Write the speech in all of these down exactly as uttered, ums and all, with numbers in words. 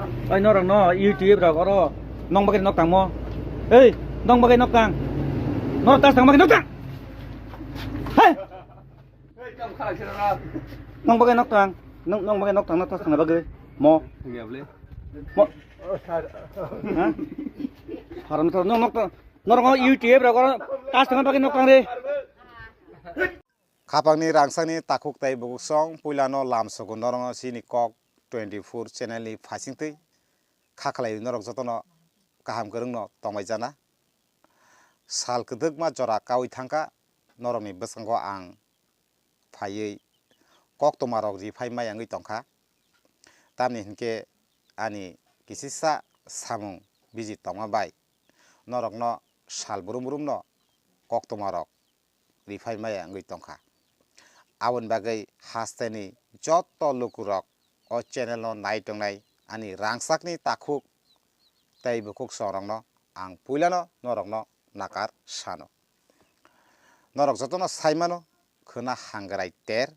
Oi norok no YouTube rok oro nong bagwi nok tangmo. Ei, nong bagwi nok tang. Norok tas tang bagwi nok tang. Hei! Nong bagwi nok tang. Nong, nong bagwi nok tang, nok tas tang bagwi. Mo. Mo. Ha? Haram to nong nok tang. Norok no YouTube rok oro tas tang bagwi nok tang re. Khapangni rangchakni takhuk tei bukuksong puilano lamsogo norokno chini Kok twenty four channel ni phaisingtwi kha khlaiwi norok jotono kaham kwrwngno tongbai jana. Sal kwdwkma jora kaui thangkha norokni bwskango ang phaiwi koktwmarok riphai maya wngwi tongkha. Tamni hinkhe ani kisisa samung biji tongma bai norokno sal brum brumno koktwmarok riphai maya wngwi tongkha. Aboni bagwi hasteni joto lukurok o channel no nai tongnai ani rangchakni takhuk tei bukuksongrokno ang puilano norokno nakar sano. Norok jotono saimano khwna hangrai ter.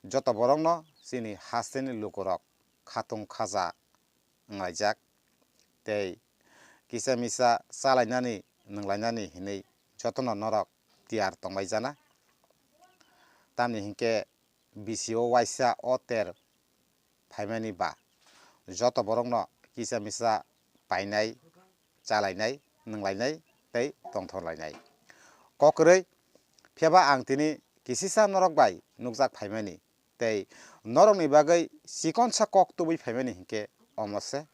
Joto borokno chini hasteni lukurok khatung khaja wnglaijak tei kisa misa chalainani nwnglainani hinwi jotono norok tiyar tongbai jana. Tamni hinkhe bisi o waisa o ter phaimani ba joto borokno kisa misa painai, chalainai, nwnglainai tei tongthorlainai. Kokrwi phiyaba ang tini kisisa norok bai nukjak phaimani tei norokni bagwi chikonsa kok tubui phaimani hinkhe omo se.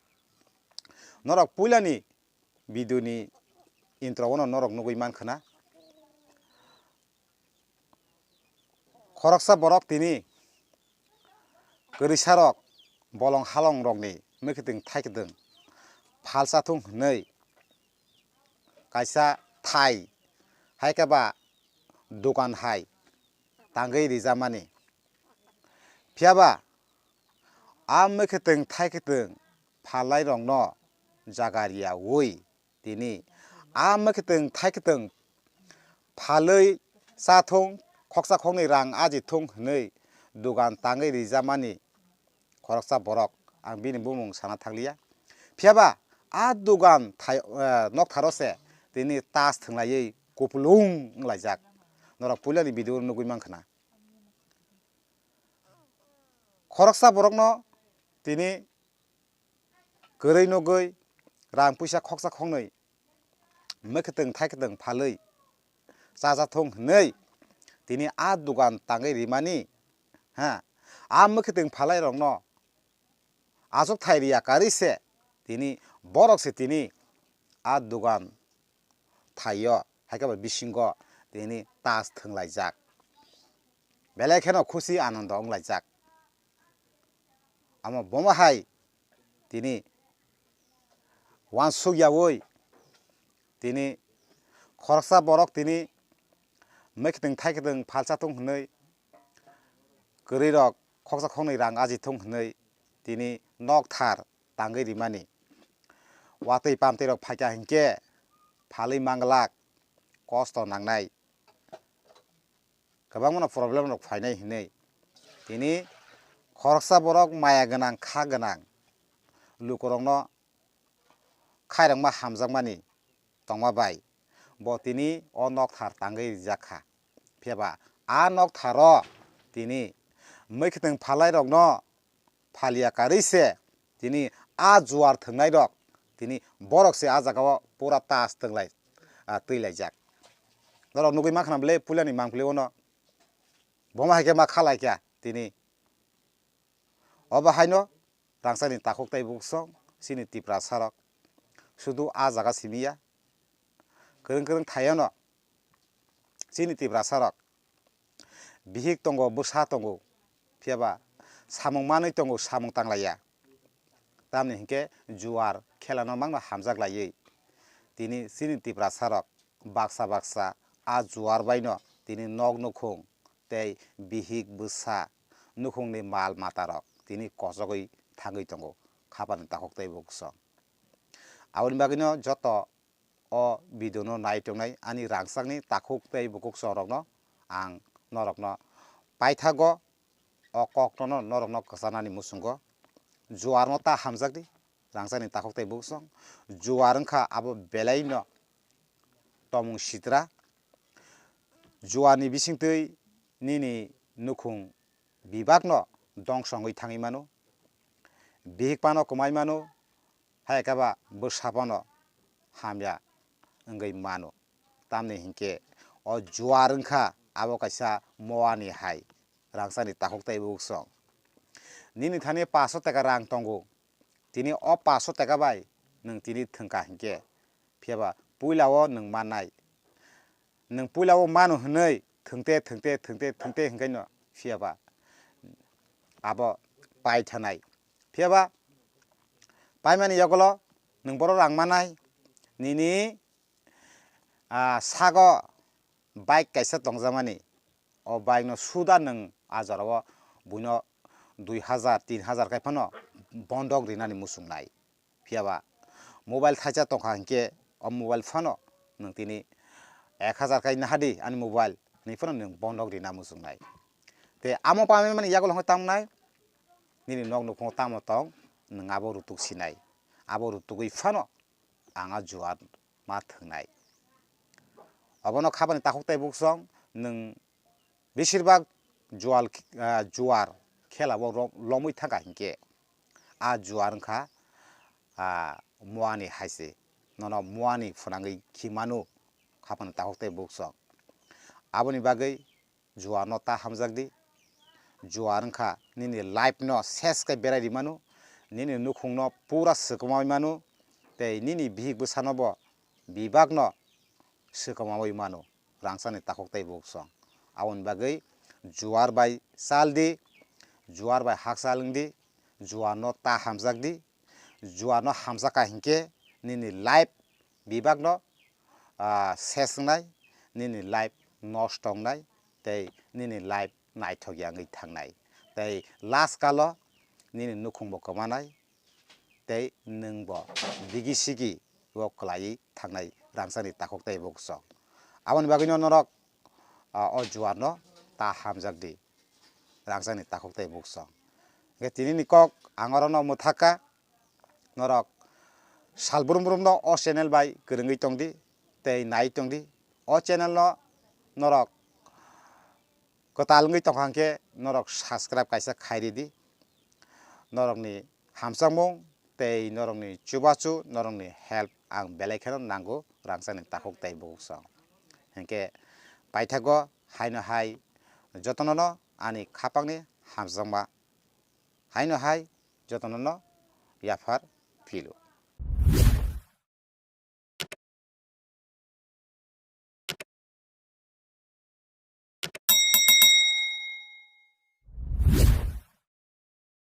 Norok puilani video ni intro o no norok nugwi mankha na. Khoroksa borok tini kwrwisarok bolong halongrokni mwkhwtwng thaikdwng phalsa thung hwnwi kaisa thai hai khe ba dukan hai tangwi rijamani. Phiyaba a mwkhwtwng thaikdwng phalnairokno jaga riyaui tini a mwkhwtwng thaikdwng phalwi chathung, khoksa khoknwi rang ajithung hwnwi dugan tangwi rijamani khoroksa borok, ang bini bumung sana thanglia. Phiyaba a dugan thai, eh, noktharo se tini tas thwnglaiwi kupulung wnglaijak. Norok puilani video nugwi mankha na. Khoroksa borokno tini kwrwi nugwi rang puisa khoksa khoknwi mwkhwtwng thaikdwng phalwi chajathung hwnwi tini a dugan tangwi rimani, ha, a mwkhwtwng phalairokno achukthai riya karwi se tini borok se tini a dugan thaio hai khe ba bisingo tini tas thwnglaijak, belai kheno khusi anando wnglaijak. Amo bomo hai tini wansuk yaui tini khoroksa borok tini mwkhwtwng thaikdwng phalsa thung hwnwi kwrwirok khoksa khoknwi rang aji thung hwnwi tini nokthar tangwi rimani. Watwi pamtwi rok phaikha hinkhe phalwi manglak, kosto nangnai, kwbangmano problem rok phainai hinwi tini khoroksa borok maya gwnang kha gwnang lukurokno khairokma hamjakmani tongma bai bo tini o nokthar tangwi rijak kha. Phiyaba a noktharo tini mwkhwtwng phalairokno phalia karwi se tini a juar thwngnairok tini borok se a jagao pura tas thwnglai, ah, twilaijak. Norok nugwi mankha na bwle puilani mangpili ono bomo hai khe ma khalai kha tini. Obo haino rangchakni takhuk tei buksong chini Tiprasarok sudu a jaga simi ya, kwrwng kwrwng thaiono chini Tiprasarok bihik tongo, bwsa tongo, phiyaba samung manwi tongo, samung tanglaiya. Tamni hinkhe juar khelano mangno hamjak laiwi tini chini Tiprasarok baksa baksa a juar baino tini nok nukhung tei bihik bwsa nukhungni mal matarok tini kochogwi thangwi tongo khapani takhuk tei buksong. Aboni bagwino joto o video no nai tongnai ani rangchakni takhuk tei bukuksongrokno ang norokno paithago o kokno norokno kwchanani muchungo Juarno ta hamjakdi, rangchakni takhuk tei buksong. Juar wngkha abo belaino tomung sitra. Juarni bisingtwi nini nukhung bibakno dongso wngwi thangwi mano, bihik phano kwmai mano, hai khe ba bwsa phano hamya wngwi mano. Tamni hinkhe o juar wngkha abo kaisa moani hai, rangchakni takhuk tei buksong. Nini thani paso taka rang tongo, tini o paso taka bai nwng tini thwngkha hinkhe, phiyaba puila o nwng mannai. Nwng puila o mano hwnwi thwngte, thwngte, thwngte, thwngte hinkhaino phiyaba abo paithanai. Phiyaba paimani yogolo nwng boro rang mannai, nini, ah, sago bike kaisa tongjakmani, o bike no suda nwng a jorao buino dui hazar, tin hazar kai phano bondok rinani muchungnai. Phiyaba mobile thaisa tongkha hinkhe o mobile phano nwng tini ek hazar kai nahadi ani mobile hinwi phano nwng bondok rina muchungnai. Tei amo paimani yagul hwnwi tamnai, nini nok nukhungo tamo tong, nwng abo rutuk sinai. Abo rutugwi phano ang a juar ma thwngnai. Obono khabani takhuk tei buksong nwng besirbak jual, ah, juar khela o ro-, lomwi thangkha hinkhe a juar wngkha, ah, moani hai se, nono moani phwnangwi khi mano khabani takhuk tei buksong. Aboni bagwi juarno ta hamjakdi. Juar wngkha nini life no ses khe berai ri mano, nini nukhungno pura swkamawi mano, tei nini bihik bwsano bo bibakno swkamawi mano, rangchakni takhuk tei buksong. Aboni bagwi juar bai chaldi, juar bai hakchal wngdi, juarno ta hamjakdi. Juarno hamjakha hinkhe nini life bibakno, ah, ses wngnai, nini life nosto wngnai, tei nini life naithok ya wngwi thangnai, tei last kalo nini nukhungbo kwmanai, tei nwngbo digi sigi o kwlaiwi thangnai rangchakni takhuk tei buksong. Aboni bagwino norok, ah, o juarno ta hamjakdi, rangchakni takhuk tei buksong. Hwnkhe tinini kok ang orono mwthakha, norok sal brum brumno o channel bai kwrwngwi tongdi tei nai tongdi. O channelno norok kwtal wngwi tongkha hwnkhe norok subscribe kaisa khai ridi. Norokni hamjakmung tei norokni chubachu, norokni help ang belai kheno nango rangchakni takhuk tei buksong. Hinkhe paithago haino hai jotonono ani khapangni hamjakma. Haino hai jotonono yaphar philo.